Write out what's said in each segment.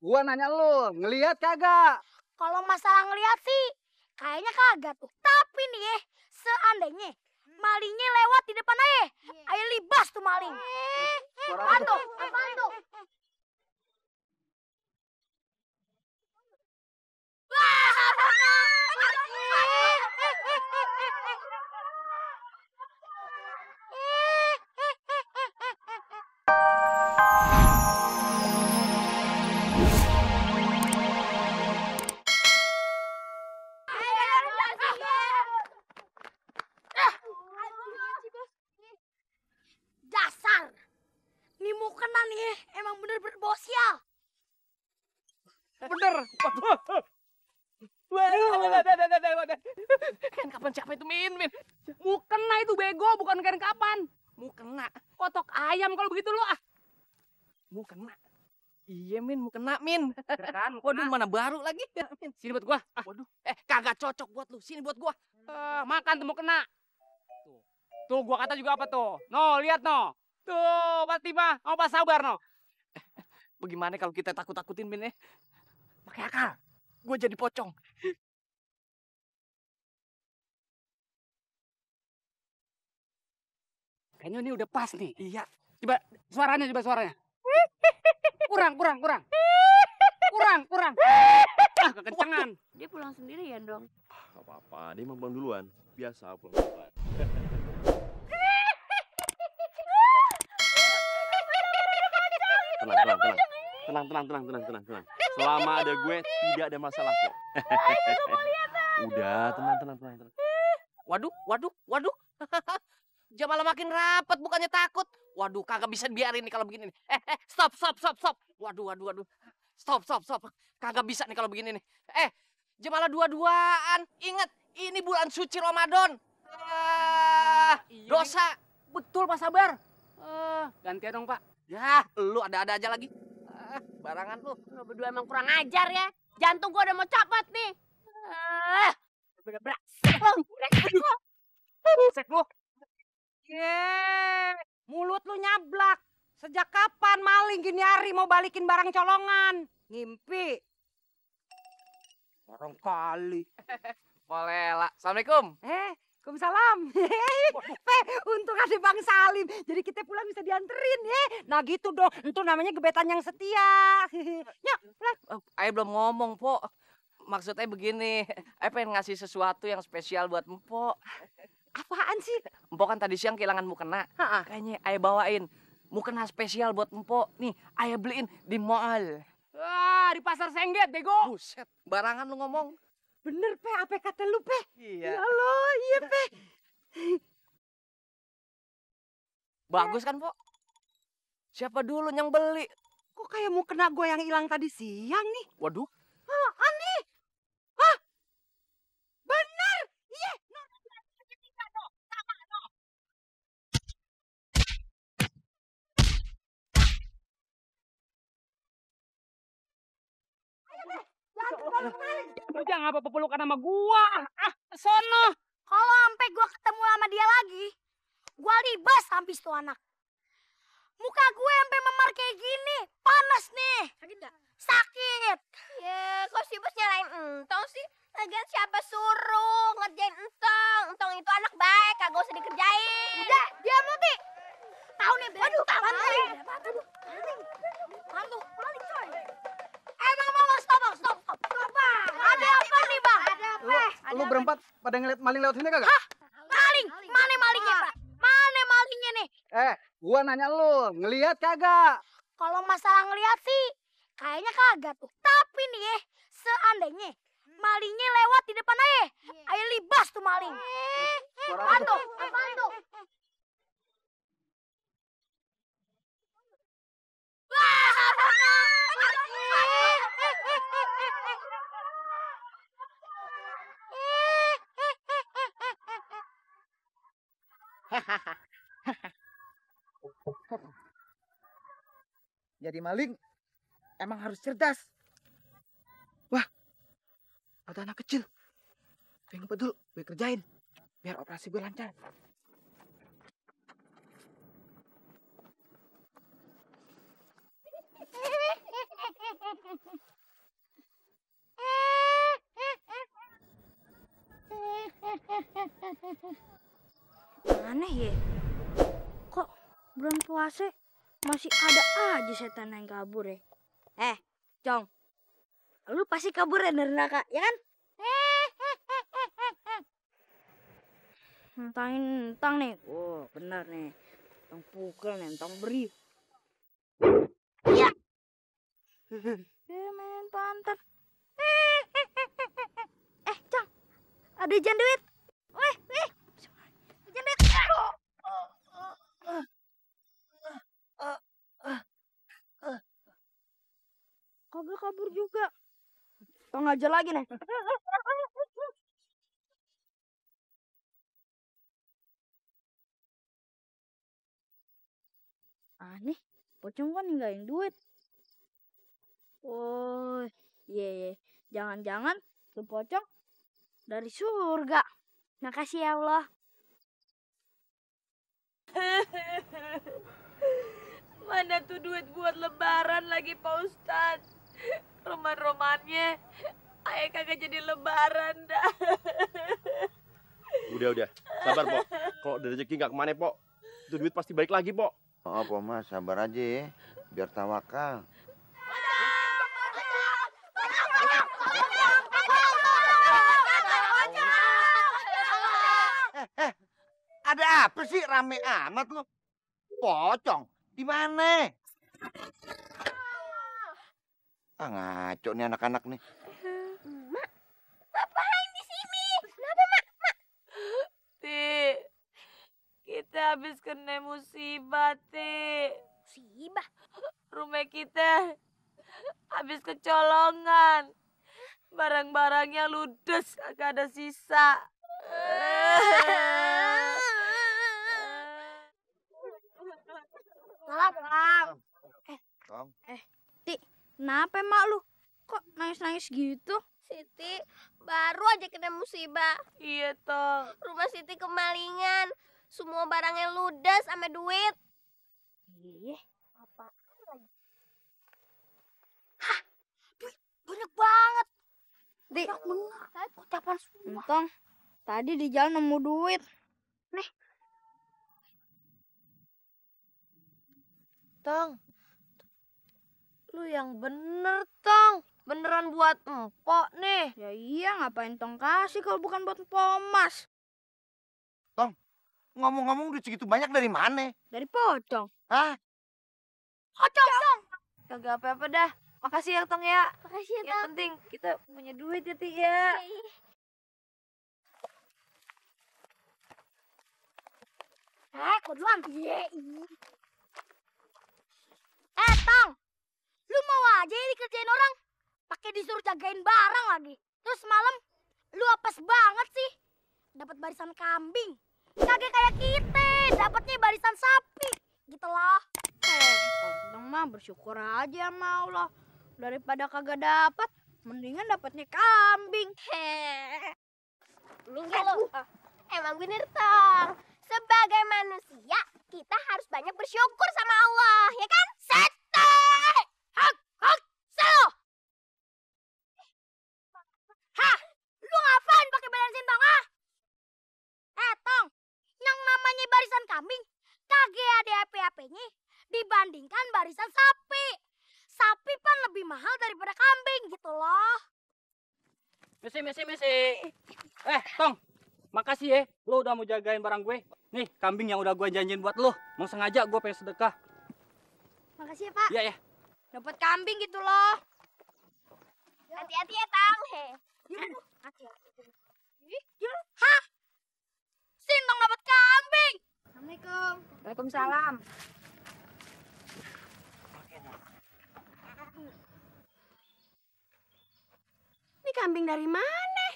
Gua nanya lu, ngelihat kagak? Kalau masalah ngeliat sih, kayaknya kagak tuh. Tapi nih seandainya malingnya lewat di depan ayo libas tuh maling. Apaan tuh? Apaan tuh? Dasar, nih mukena nih emang bener-bener bawa sial. Bener. Kain kapan siapa itu, Min? Mukena itu bego, bukan kain kapan. Mukena. Kotok ayam kalau begitu lu ah. Mukena. Iya, Min, mukena, Min. Kan, waduh, mana baru lagi. Sini buat gua. Waduh. Kagak cocok buat lu. Sini buat gua. Makan tuh mukena. Tuh, gua kata juga apa tuh? No, lihat no. Tuh, pasti mah. Mau pas sabar no. Bagaimana kalau kita takut-takutin, Min ya? Pakai akal. Gue jadi pocong. Kayaknya ini udah pas nih. Iya. Coba suaranya, Kurang. Ah, kekencengan. Dia pulang sendirian dong. Gak apa-apa, dia mau pulang duluan. Biasa pulang duluan. Tenang. Selama ada gue, tidak ada masalah kok. Udah, tenang. Waduh. Jam malah makin rapat, bukannya takut. Waduh, kagak bisa biarin nih kalau begini nih. Stop. Waduh. Stop. Kagak bisa nih kalau begini nih. Jam malah dua-duaan. Ingat, ini bulan suci Ramadan. Dosa. Betul, Pak Sabar. Gantian dong, Pak. Ya, lu ada-ada aja lagi. Barangan lu. Lu berdua emang kurang ajar ya. Jantung gua udah mau copot nih. Bener-bener. Sek lu. Mulut lu nyablak. Sejak kapan maling gini hari mau balikin barang colongan? Ngimpi. Barangkali. Polela. Assalamualaikum. Waalaikumsalam. Untung ada Bang Salim. Jadi kita pulang bisa dianterin ya. Nah gitu dong. Itu namanya gebetan yang setia. Yuk pulang. Ayo belum ngomong, Po. Maksudnya begini. Ayo pengen ngasih sesuatu yang spesial buat Mpok. Apaan sih? Mpok kan tadi siang kehilangan mukena. Kayaknya ayo bawain mukena spesial buat Mpok. Nih, ayo beliin di mall. Wah, di pasar Sengget, bego. Buset, barangan lu ngomong. Bener, Pe. Apa kata lu, Pe? Iya. Ya Allah, iya, Pe. Bagus kan, Po? Siapa dulu yang beli? Kok kayak mukena gue yang hilang tadi siang nih? Waduh. Aneh. Bener. Iya. Lu jangan apa pelukan sama gua. Sono. Kalau sampai gua ketemu sama dia lagi, gua libas habis tuh anak. Muka gue sampai memar kayak gini, panas nih. Sakit gak? Sakit. Ya, kok si bos nyalain Entong sih? Lagian siapa suruh ngerjain Entong? Entong itu anak baik, kagak usah dikerjain. Udah, diam lu, Ti. Tahu nih, waduh, maling. Maling coy. Bang, stop. Ada apa nih, Bang? Ada apa? Lu berempat pada ngeliat maling lewat sini kagak? Maling? Mana malingnya, Pak? Mana malingnya nih? Gua nanya lu, ngelihat kagak? Kalau masalah ngeliat sih, kayaknya kagak tuh. Tapi nih seandainya malingnya lewat di depan ayo libas tuh maling. Apaan tuh? Jadi maling emang harus cerdas. Wah, ada anak kecil. Gue ngumpet dulu, gue kerjain. Biar operasi gue lancar. Aneh ya. Kok bulan puasa masih ada aja setan yang kabur ya? Cong. Lu pasti kabur dari neraka, ya kan? Entang nih. Oh, benar nih. Entang pukul nih, entang beri. Ya. Main pantat. Cong. Ada ijan duit. Weh. Ijan duit. Kagak kabur juga. Tong aja lagi nih. Aneh, pocong kan ninggalin duit. Oh, iya. Jangan-jangan tuh pocong dari surga. Makasih ya Allah. Mana tuh duit buat lebaran lagi Pak Ustadz. Roman-romannya ayah kagak jadi lebaran dah. Udah. Sabar, Pok. Kalau ada rezeki nggak kemana, Pok. Itu duit pasti balik lagi, Pok. Oh, Pak Mas, sabar aja ya. Biar tawakal. Ada apa sih rame amat lu? Pocong, di mana? Ngaco nih anak-anak nih. Mak, ngapain di sini? Kenapa, Mak? Ti, kita habis kena musibah, Ti. Musibah. Rumah kita habis kecolongan. Barang-barangnya ludes, kagak ada sisa. Salam. Tong. Ti, kenapa emak lu? Kok nangis-nangis gitu? Siti baru aja kena musibah. Iya, Tong. Rumah Siti kemalingan. Semua barangnya ludes sama duit. Iya. Apaan lagi? Hah, duit banyak banget. Di, ucapan semua. Entong, tadi di jalan nemu duit. Nih. Tong, lu yang bener, Tong. Beneran buat empok nih. Ya iya, ngapain Tong kasih kalau bukan buat Pomas? Ngomong-ngomong duit segitu banyak dari mana? Dari pocong. Hah? Pocong. Kagak apa-apa dah. Makasih ya, Tong ya. Makasih ya, Yang Tong. penting kita punya duit ya, Ti ya. Kok duluan? Tong. Lu mau aja ya dikerjain orang? Pakai disuruh jagain barang lagi. Terus malam lu apes banget sih. Dapat barisan kambing. Kagak kayak kita, dapatnya barisan sapi. Gitu loh. Untung mah bersyukur aja sama Allah. Daripada kagak dapat, mendingan dapatnya kambing. Lu emang bener, Tong. Sebagai manusia, kita harus banyak bersyukur sama Allah, ya kan? Setai! Hak! Selo! Hah? Lu ngapain pakai bensin, Tong, ah? Tong, yang namanya barisan kambing kagak ada apa-apanya dibandingkan barisan sapi. Sapi kan lebih mahal daripada kambing gitu loh. Mesi. Tong, makasih ya. Lo udah mau jagain barang gue. Nih, kambing yang udah gue janjiin buat lo. Mau sengaja gue pengen sedekah. Makasih ya, Pak. Iya ya. Dapat kambing gitu loh. Hati-hati ya, Tong. Hati-hati. Hah? Sintong dapat kambing. Assalamualaikum. Waalaikumsalam. Ini kambing dari mana?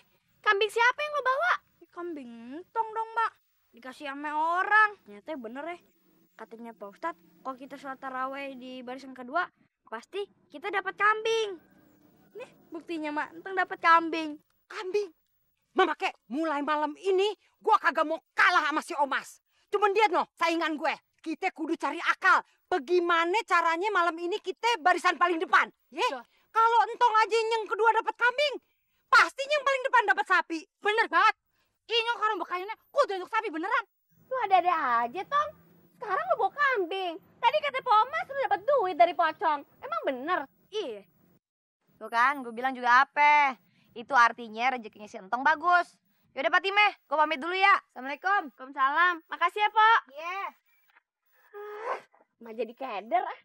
Kambing siapa yang lo bawa? Kambing entong dong, Mbak. Dikasih sama orang. Ternyata bener ya. Katanya Pak Ustadz, kalau kita sholat taraweh di barisan kedua, pasti kita dapat kambing. Nih, buktinya, Mak. Entong dapat kambing. Kambing. Mama kek, mulai malam ini gua kagak mau kalah sama si Omas. Cuman dia no, saingan gue. Kita kudu cari akal. Bagaimana caranya malam ini kita barisan paling depan? Ya? Kalau entong aja yang kedua dapat kambing, pasti yang paling depan dapat sapi. Bener banget. Inyong karung bekayanya kudu untuk sapi beneran. Lu ada-ada aja, Tong. Sekarang lu bawa kambing. Tadi kata Pomas lu dapat duit dari pocong. Emang bener? Iya. Tuh kan, gue bilang juga apa? Itu artinya rezekinya si Entong bagus. Yaudah Fatimah, gue pamit dulu ya. Assalamualaikum. Waalaikumsalam. Makasih ya, Pok. Iya. Mah jadi keder ah.